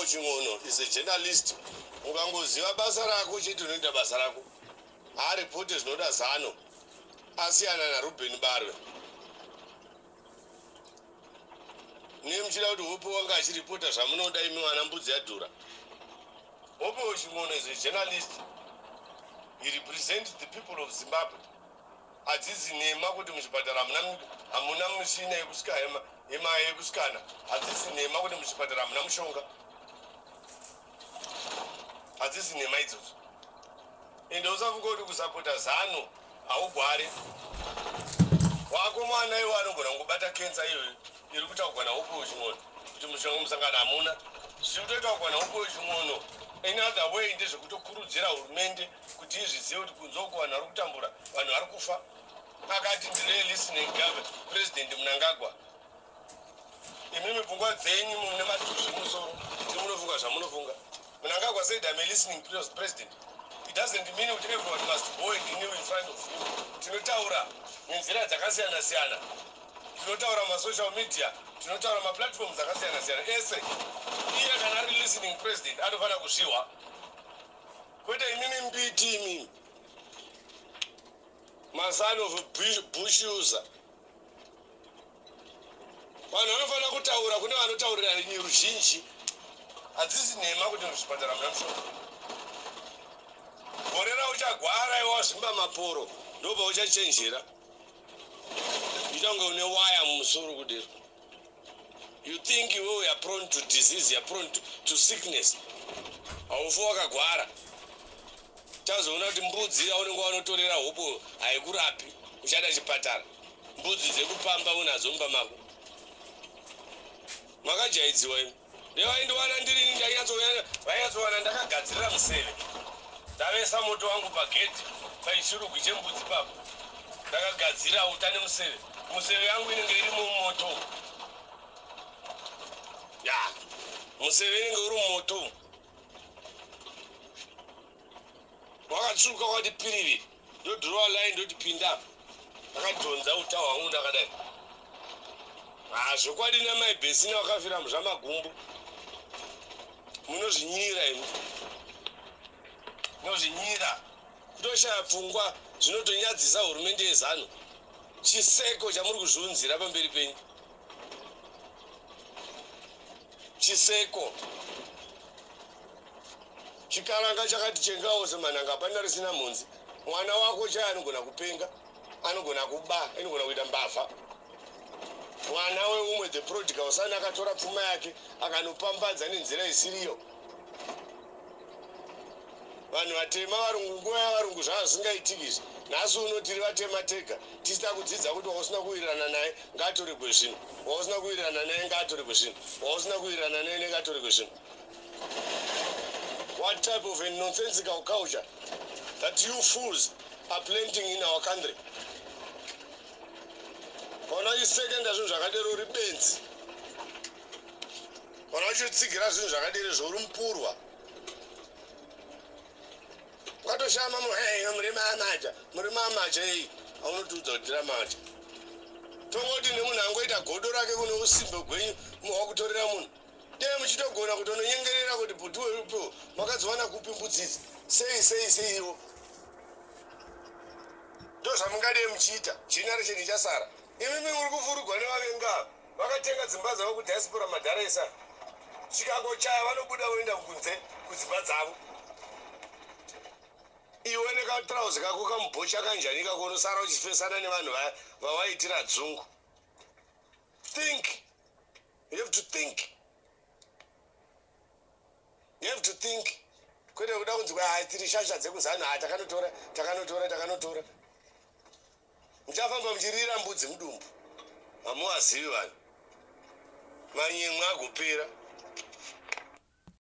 Hopewell Chin'ono is a journalist. Ukangoziva basa rako chete, unoita basa rako. Haaripote zvinoda zano. Asiyana naRuben Barwe. Ne muchida kuti Hope wanga achiripota zvamunoda imi vana mbudzi yadhura. Hopewell Chin'ono is a journalist. He represents the people of Zimbabwe. Hadzisi nhema kuti muchipatara hamuna mishina yekusikana. Hadzisi nhema kuti muchipatara hamuna mushonga. Hadzisi nhema idzodzo. Ende usafunga kuti kusapota ZANU haugware. Wako mwana iwo anogona kungobata kensa iyoyo iri kutaurwa naHopewell Chin'ono kuti mushonga musangano hamuna. Zviri kutotaurwa naHopewell Chin'ono in other way ndezvekutokurudzira hurumende kuti izvizive kuti kunze uko vanhu vari kutambura, vanhu vari kufa. Akati ndire listening government, President Mnangagwa. Imimi pfungwa dzenyu mune matuzvi musoro, kuti munofunga zvamunofunga. Mnangagwa said, "I'm a listening president." It doesn't mean kuti everyone must go and kneel in front of him. Tinotaura nenzira dzakasiyana siyana. Tinotaura masocial media, tinotaura maplatforms akasiyana siyana ese. Iye kana ari listening president anofanira kuzvihwa, kwete imimi mbiti, imimi mason of bush user. Vanhu vanofanira kutaura kune vanotaurira ruzhinji. Hadzisi nhema kuti muzvipatara muna mushonga. Gore rauchagwara iwe wazvimba maporo, ndobva uchachenjera ita kunge une waya mumusoro kudero. You think iwe you are prone to disease, you are prone to sickness. Haufi wakagwara. Tazoona kuti mbudzi yaunenge wanotorera hopo haikurapi, uchada chipatara. Mbudzi dzekupamba unadzo mumba mako, makajaidziwa imi. Nevaindiwana ndirini vainyatsowana ndakagadzirira museve, ndavesa moto wangu pagedhi paishurugwi chembudzi papo, ndakagadzira uta nemuseve. Museve yangu inenge iri mumoto ya, museve inenge uri mumoto wakatsvuka wakati piriviri. Ndodhirowa line, ndoti pinda apa, ndakadhonza uta hwangu ndakadai. Ha, zvokwadi namai Bhesina wakafira muzvamagumbu. Munozvinyira imi, munozvinyira kutoshaya pfungwa. Zvinotonyadzisa hurumende yeZANU, chiseko chamuri kuzviunzira pamberi penyu, chiseko. Chikaranga chakati chengawo semanhanga, hapana risina mhunzi. Mwana wako chai anogona kupenga, anogona kuba, anogona kuita mbavha. Mwana weumwe, the prodigal son, akatora pfuma yake akanopambadza nenzira isiriyo. Vanhu vatema, varungu, nguva yavarungu zvava zvisingaitiki izvi. Nhasi uno tiri vatema tega tisina kudzidza kuti wausina kuwirirana naye ngaatoregwe zvinhu, wausina kuwirirana naye ngaatoregwe zvinhu, wausina kuwirirana naye ngaatoregwe zvinhu. What type of a nonsensical culture that you fools are planting in our country? Kana uchisekenda zvinhu zvakadero uri benzi. Kana uchitsigira zvinhu zvakadero zvouri mupurwa. Ukatoshama muri mamaja, muri mamaja ei aunotiudza kuti tira maja. Tongoti nemunhu angoita godo rake kune usimbe gwenyu hwakutorera munhu. Dei muchitogona kutononyengerera kuti bhuti werupo makadziwana kupi mbudzi idzi, sei sei seiwo, ndo zvamungadei muchiita. Generation ichasara, imimi muri kuvhurugwa nevavenga vakatenga dzimba dzavo kudiaspora. Madhara esa chikangochaya vanobuda voenda kunze kudzimba dzavo. Iwe nekatrauzi kako kamubhocha kanjani kako, unosara uchifesana nevanhu vawaitira dzungu. Think, you have to think, you have to think, kwete kuda kunzi hai tiri shasha dzekuzanu. Ha, takanotora, takanotora, takanotora. Muchafamba muchirira mbudzi mudumbu. Hamuvazivi vanhu, manyemwe agopera.